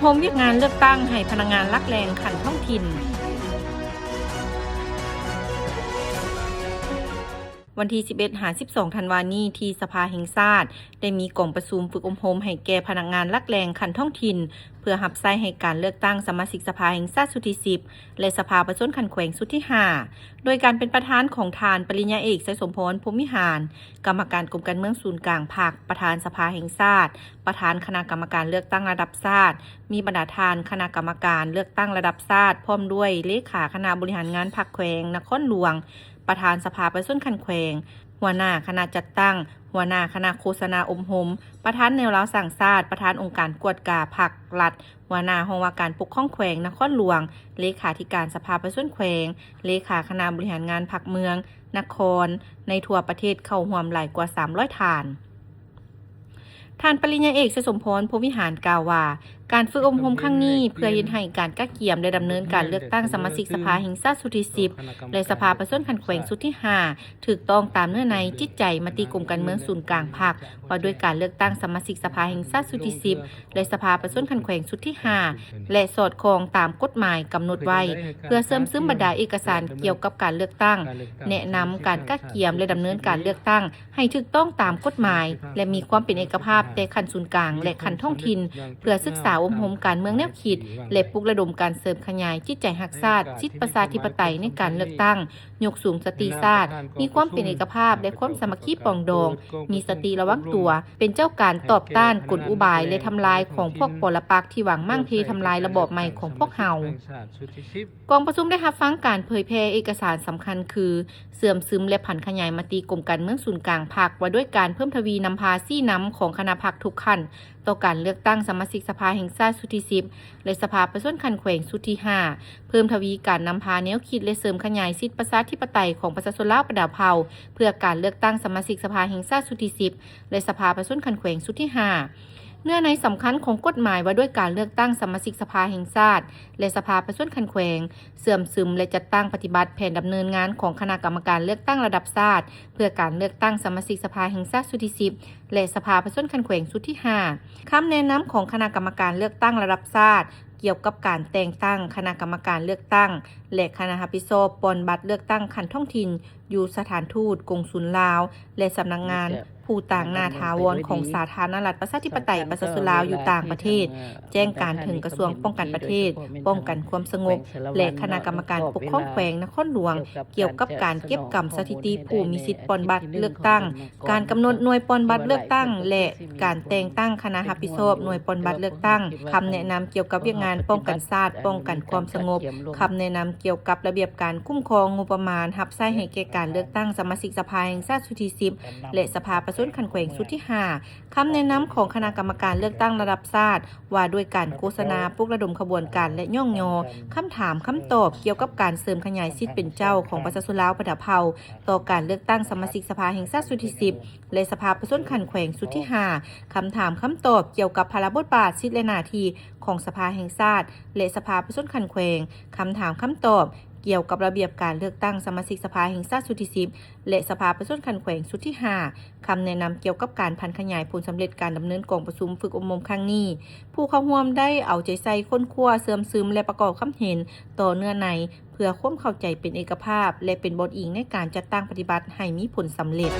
ໂຮມວຽກງານເລືອກຕັ້ງໃຫ້ພະນັກງານຫຼັກແຫຼ່ງຂັ້ນທ້ອງຖິ່ນ. ວັນທີສິບເອັດຫາສິບສອງທັນວານີ້ ທີ່ສະພາແຫ່ງຊາດໄດ້ມີກອງປະຊຸມຝຶກອົບຮົມໃຫ້ແກ່ພະນັກງານຫຼັກແຫຼ່ງຂັ້ນທ້ອງຖິ່ນ ເພື່ອຮັບໃຊ້ໃຫ້ການເລືອກຕັ້ງສະມາຊິກສະພາແຫ່ງຊາດຊຸດທີສິບ ແລະ ສະພາປະຊາຊົນຂັ້ນແຂວງຊຸດທີຫ້າ ໂດຍການເປັນປະທານຂອງທ່ານ ປະລິນຍາເອກ ໄຊສົມພອນ ພົມວິຫານ ກຳມະການກົມການເມືອງສູນກາງພັກ, ປະທານສະພາແຫ່ງຊາດ, ປະທານຄະນະກຳມະການເລືອກຕັ້ງລະດັບຊາດ, ມີບັນດາທ່ານຄະນະກຳມະການເລືອກຕັ້ງລະດັບຊາດ ພ້ອມດ້ວຍເລຂາຄະນະບໍລິຫານງານພັກແຂວງນະຄອນຫຼວງ, ປະທານສະພາປະຊາຊົນຂັ້ນແຂວງ, ຫົວໜ້າຄະນະຈັດຕັ້ງ, ຫົວໜ້າຄະນະໂຄສະນາອົບຮົມ, ປະທານແນວລາວສ້າງຊາດ, ປະທານອົງການກວດກາພັກລັດ, ຫົວໜ້າຫ້ອງວ່າການປົກຄອງແຂວງນະຄອນຫຼວງ, ເລຂາທິການສະພາປະຊາຊົນແຂວງ, ເລຂາຄະນະບໍລິຫານງານພັກເມືອງ, ນະຄອນ ໃນທົ່ວປະເທດເຂົ້າຮ່ວມຫຼາຍກວ່າສາມຮ້ອຍທ່ານ. ທ່ານປະລິນຍາເອກ ໄຊສົມພອນ ພົມວິຫານ ກ່າວວ່າ ການຝຶກອົບຮົມຄັ້ງນີ້ ເພື່ອເຮັດໃຫ້ການກະກຽມ ແລະ ດຳເນີນການເລືອກຕັ້ງສະມາຊິກສະພາແຫ່ງຊາດຊຸດທີສິບ ແລະ ສະພາປະຊາຊົນຂັ້ນແຂວງຊຸດທີຫ້າ ຖືກຕ້ອງຕາມເນື້ອໃນຈິດໃຈມະຕິກົມການເມືອງສູນກາງພັກ ວ່າດ້ວຍການເລືອກຕັ້ງສະມາຊິກສະພາແຫ່ງຊາດຊຸດທີສິບ ແລະ ສະພາປະຊາຊົນຂັ້ນແຂວງຊຸດທີຫ້າ ແລະ ສອດຄ່ອງຕາມກົດໝາຍກຳນົດໄວ້ ເພື່ອເຊື່ອມຊຶມບັນດາເອກະສານກ່ຽວກັບການເລືອກຕັ້ງ, ແນະນຳການກະກຽມ ແລະ ດຳເນີນການເລືອກຕັ້ງ ໃຫ້ຖືກຕ້ອງຕາມກົດໝາຍ ແລະ ມີຄວາມເປັນເອກະພາບແຕ່ຂັ້ນສູນກາງ ແລະ ຂັ້ນທ້ອງຖິ່ນ ເພື່ອສຶກສາອົບຮົມການເມືອງແນວຄິດ ແລະ ປຸກລະດົມການເສີມຂະຫຍາຍຈິດໃຈຮັກຊາດ, ສິດປະຊາທິປະໄຕໃນການເລືອກຕັ້ງ, ຍົກສູງສະຕິຊາດ, ມີຄວາມເປັນເອກະພາບ ແລະ ຄວາມສາມັກຄີປອງດອງ, ມີສະຕິລະວັງຕົວ, ເປັນເຈົ້າການຕອບຕ້ານກົນອຸບາຍ ແລະ ທຳລາຍຂອງພວກປໍລະປັກທີ່ຫວັງມ້າງເພທຳລາຍລະບອບໃໝ່ຂອງພວກເຮົາ. ກອງປະຊຸມໄດ້ຮັບຟັງການເຜີຍແຜ່ເອກະສານສຳຄັນຄື ເຊື່ອມຊຶມ ແລະ ຜັນຂະຫຍາຍມະຕິກົມການເມືອງສູນກາງພັກ ວ່າດ້ວຍການເພີ່ມທະວີນຳພາຊີ້ນຳຂອງຄະນະພັກທຸກຂັ້ນ ຕໍ່ການເລືອກຕັ້ງສະມາຊິກສະພາແຫ່ງຊາດຊຸດທີສິບ ແລະ ສະພາປະຊາຊົນຂັ້ນແຂວງຊຸດທີຫ້າ ເພີ່ມທະວີການນຳພາແນວຄິດ ແລະ ເສີມຂະຫຍາຍສິດປະຊາທິປະໄຕຂອງປະຊາຊົນລາວບັນດາເຜົ່າ ເພື່ອການເລືອກຕັ້ງສະມາຊິກສະພາແຫ່ງຊາດຊຸດທີສິບ ແລະ ສະພາປະຊາຊົນຂັ້ນແຂວງຊຸດທີຫ້າ. ເນື້ອໃນສຳຄັນຂອງກົດໝາຍວ່າດ້ວຍການເລືອກຕັ້ງສະມາຊິກສະພາແຫ່ງຊາດ ແລະ ສະພາປະຊາຊົນຂັ້ນແຂວງ ເຊື່ອມຊຶມ ແລະ ຈັດຕັ້ງປະຕິບັດແຜນດຳເນີນງານຂອງຄະນະກຳມະການເລືອກຕັ້ງລະດັບຊາດ ເພື່ອການເລືອກຕັ້ງສະມາຊິກສະພາແຫ່ງຊາດຊຸດທີສິບ ແລະ ສະພາປະຊາຊົນຂັ້ນແຂວງຊຸດທີຫ້າ, ຄຳແນະນຳຂອງຄະນະກຳມະການເລືອກຕັ້ງລະດັບຊາດ ກ່ຽວກັບການແຕ່ງຕັ້ງຄະນະກຳມະການເລືອກຕັ້ງ ແລະ ຄະນະຮັບຜິດຊອບປ່ອນບັດເລືອກຕັ້ງຂັ້ນທ້ອງຖິ່ນ ຢູ່ສະຖານທູດ, ກົງສຸນລາວ ແລະ ສຳນັກງານຜູ້ຕາງໜ້າຖາວອນຂອງສາທາລະນະລັດປະຊາທິປະໄຕປະຊາຊົນລາວຢູ່ຕ່າງປະເທດ, ແຈ້ງການເຖິງກະຊວງປ້ອງກັນປະເທດ, ປ້ອງກັນຄວາມສະຫງົບ ແລະ ຄະນະກຳມະການປົກຄອງແຂວງນະຄອນຫຼວງ ກ່ຽວກັບການເກັບກຳສະຖິຕິຜູ້ມີສິດປ່ອນບັດເລືອກຕັ້ງ, ການກຳນົດໜ່ວຍປ່ອນບັດເລືອກຕັ້ງ ແລະ ການແຕ່ງຕັ້ງຄະນະຮັບຜິດຊອບໜ່ວຍປ່ອນບັດເລືອກຕັ້ງ, ຄຳແນະນຳກ່ຽວກັບວຽກງານປ້ອງກັນຊາດ, ປ້ອງກັນຄວາມສະຫງົບ, ຄຳແນະນຳກ່ຽວກັບລະບຽບການຄຸ້ມຄອງງົບປະມານຮັບໃຊ້ໃຫ້ແກ່ການເລືອກຕັ້ງສະມາຊິກສະພາແຫ່ງຊາດຊຸດທີສິບ ແລະ ສະພາປະຊາຊົນຂັ້ນແຂວງຊຸດທີຫ້າ, ຄຳແນະນຳຂອງຄະນະກຳມະການເລືອກຕັ້ງລະດັບຊາດ ວ່າດ້ວຍການໂຄສະນາ, ປຸກລະດົມຂະບວນການ ແລະ ຍ້ອງຍໍ, ຄຳຖາມ, ຄຳຕອບ ກ່ຽວກັບການເສີມຂະຫຍາຍສິດເປັນເຈົ້າຂອງປະຊາຊົນລາວບັນດາເຜົ່າ ຕໍ່ການເລືອກຕັ້ງສະມາຊິກສະພາແຫ່ງຊາດຊຸດທີສິບ ແລະ ສະພາປະຊາຊົນຂັ້ນແຂວງຊຸດທີຫ້າ, ຄຳຖາມ, ຄຳຕອບ ກ່ຽວກັບພາລະບົດບາດ, ສິດ ແລະ ໜ້າທີ່ຂອງສະພາແຫ່ງຊາດ ແລະ ສະພາປະຊາຊົນຂັ້ນແຂວງ, ຄຳຖາມ, ຄຳຕອບ ກ່ຽວກັບລະບຽບການເລືອກຕັ້ງສະມາຊິກສະພາແຫ່ງຊາດຊຸດທີສິບ ແລະ ສະພາປະຊາຊົນຂັ້ນແຂວງຊຸດທີຫ້າ, ຄຳແນະນຳກ່ຽວກັບການຜັນຂະຫຍາຍຜົນສຳເລັດການດຳເນີນກອງປະຊຸມຝຶກອົບຮົມຄັ້ງນີ້. ຜູ້ເຂົ້າຮ່ວມໄດ້ເອົາໃຈໃສ່ຄົ້ນຄວ້າ, ເຊື່ອມຊຶມ ແລະ ປະກອບຄຳເຫັນຕໍ່ເນື້ອໃນ ເພື່ອຄວາມເຂົ້າໃຈເປັນເອກະພາບ ແລະ ເປັນບ່ອນອີງໃນການຈັດຕັ້ງປະຕິບັດໃຫ້ມີຜົນສຳເລັດ.